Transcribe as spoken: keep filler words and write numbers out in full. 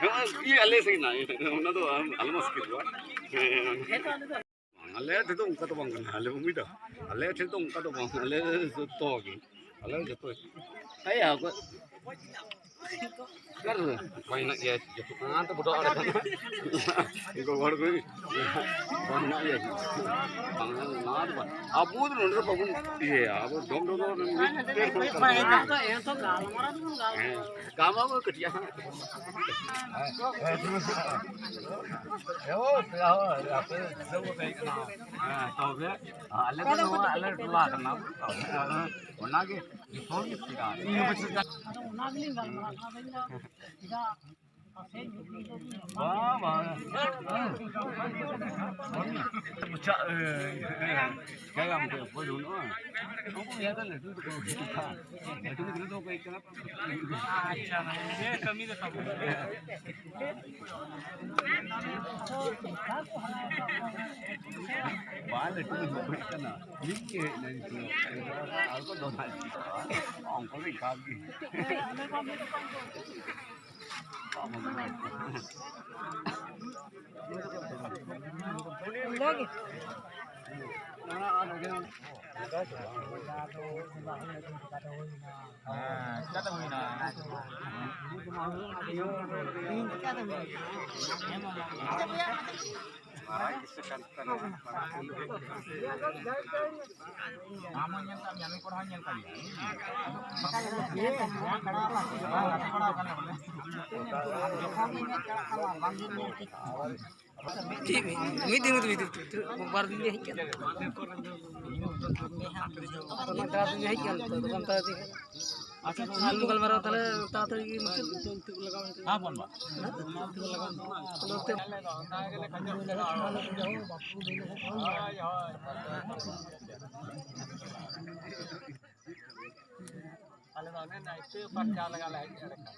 ᱦᱮᱸ, ᱤᱭᱟᱹ, ᱟᱞᱮ ᱥᱮᱫ ᱦᱮᱱᱟᱜᱼᱟ, ᱚᱱᱟ ᱫᱚ ᱟᱞᱚᱢ ᱟᱥᱠᱮᱛᱚᱜᱼᱟ᱾ ᱦᱮᱸ᱾ ᱵᱟᱝ, ᱟᱞᱮ ᱴᱷᱮᱱ ᱫᱚ ᱚᱱᱠᱟ ᱫᱚ ᱵᱟᱝ ᱠᱟᱱᱟ, ᱟᱞᱮ ᱵᱩᱢᱤ ᱫᱚ, ᱟᱞᱮ ᱴᱷᱮᱱ ᱫᱚ ᱚᱱᱠᱟ ᱫᱚ ᱵᱟᱝ, ᱟᱞᱮ ᱡᱚᱛᱚ ᱜᱮ, ᱟᱞᱮ ᱡᱚᱛᱚ ᱜᱮ᱾ ᱦᱮᱸ, ᱚᱠᱚᱭ? ᱚᱠᱟᱨᱮ? ᱚᱠᱚᱭ ᱦᱮᱱᱟᱜ ᱜᱮᱭᱟ? ᱡᱚᱛᱚ ᱦᱟᱱᱛᱮ ᱵᱚᱰᱚᱜ ᱟᱲᱮ ᱠᱷᱚᱱ᱾ ᱜᱚᱜᱚ ᱦᱚᱲ ᱠᱚ ᱦᱮᱱᱟᱜ ᱜᱮᱭᱟ᱾ ᱵᱟᱝ, ᱱᱚᱣᱟ ᱫᱚ ᱵᱟᱝ᱾ ᱟᱵᱚ ᱫᱚ ᱱᱚᱰᱮ ᱫᱚ ᱵᱟᱵᱚᱱ ᱤᱭᱟᱹᱭᱟ, ᱟᱵᱚ ᱡᱚᱢ ᱨᱮᱫᱚ ᱢᱤᱫᱴᱮᱱ ᱦᱚᱲ ᱠᱟᱱᱟ᱾ ᱦᱮᱸ, ᱜᱟᱢᱟ ᱠᱚ ᱠᱟᱹᱴᱤᱡ ᱦᱟᱸᱜ᱾ ᱦᱮᱸ, ᱛᱚᱵᱮ ᱟᱞᱮ ᱫᱚ ᱱᱚᱣᱟ ᱟᱞᱮ ᱴᱚᱞᱟ ᱠᱟᱱᱟ, ᱚᱱᱟᱜᱮ ᱡᱚᱛᱚ ᱜᱮ ᱯᱮᱲᱟ᱾ ᱟᱫᱚ ᱚᱱᱟ ᱜᱮᱞᱤᱧ ᱜᱟᱞᱢᱟᱨᱟᱜ ᱠᱟᱱᱟ, ᱟᱫᱚ ᱤᱧ ᱫᱚ ᱪᱮᱫᱟᱜ ᱯᱟᱥᱮᱡ ᱵᱟᱝ, ᱵᱟᱝ᱾ ᱵᱩᱡᱷᱟᱹᱜ, ᱮ, ᱮ, ᱪᱤᱠᱟᱹᱭᱟᱢ, ᱚᱠᱚᱭ ᱵᱟᱹᱱᱩᱜᱼᱟ᱾ ᱩᱱᱠᱩ ᱜᱮ ᱟᱫᱚ ᱞᱟᱹᱴᱩ ᱞᱟᱹᱴᱩ ᱠᱚ ᱦᱩᱭᱩᱜᱼᱟ᱾ ᱞᱟᱹᱴᱩ ᱜᱤᱫᱽᱨᱟᱹ ᱫᱚ ᱚᱠᱚᱭ ᱠᱟᱱᱟ? ᱟᱪᱪᱷᱟ, ᱦᱮᱸ, ᱠᱟᱹᱢᱤ ᱫᱚ ᱛᱟᱵᱚᱱ᱾ ᱵᱟᱝ, ᱞᱟᱹᱴᱩ ᱫᱚ ᱵᱟᱹᱧ ᱠᱟᱱᱟ᱾ ᱢᱤᱫ ᱜᱮ ᱦᱮᱡ ᱞᱮᱱ ᱛᱤᱧᱟ᱾ ᱟᱨ ᱠᱚ ᱫᱚᱱᱟ᱾ ᱩᱱᱠᱩ ᱫᱚ ᱤᱱᱠᱟ ᱜᱮ᱾ ᱦᱮᱸ, ᱪᱤᱠᱟᱹᱛᱮ ᱦᱩᱭᱱᱟ? ᱟᱢ ᱦᱚᱸ ᱧᱮᱞ ᱠᱟᱜ ᱢᱮᱭᱟ, ᱱᱩᱭ ᱠᱚᱲᱟ ᱦᱚᱸ ᱧᱮᱞ ᱠᱟᱜ ᱢᱮᱭᱟ᱾ ᱪᱮᱫ ᱢᱤᱫ ᱫᱤᱱ, ᱢᱤᱫ ᱫᱤᱱ, ᱢᱤᱫ ᱫᱤᱱ, ᱵᱟᱨ ᱫᱤᱱ ᱜᱮ ᱦᱮᱡ ᱠᱟᱱᱟ᱾ ᱚᱱᱟ ᱪᱟᱨ ᱫᱤᱱ ᱜᱮ ᱦᱮᱡ ᱠᱟᱱᱟ, ᱛᱚ, ᱛᱚᱠᱷᱚᱱ ᱛᱟᱨᱟ ᱫᱤᱱ ᱜᱮ᱾ ᱟᱞᱚᱢ ᱜᱟᱞᱢᱟᱨᱟᱣ ᱛᱟᱦᱞᱮ, ᱛᱟᱲᱟᱛᱟᱲᱤ ᱜᱮ ᱢᱩᱪᱟᱹᱫ᱾ ᱦᱮᱸ ᱵᱚᱱ ᱵᱟ᱾ ᱟᱞᱮ ᱫᱚ ᱚᱱᱮ ᱱᱟᱭᱠᱮ ᱯᱟᱨᱪᱟᱣ ᱞᱟᱜᱟ ᱞᱮ ᱦᱮᱡ ᱫᱟᱲᱮ ᱠᱟᱱᱟ᱾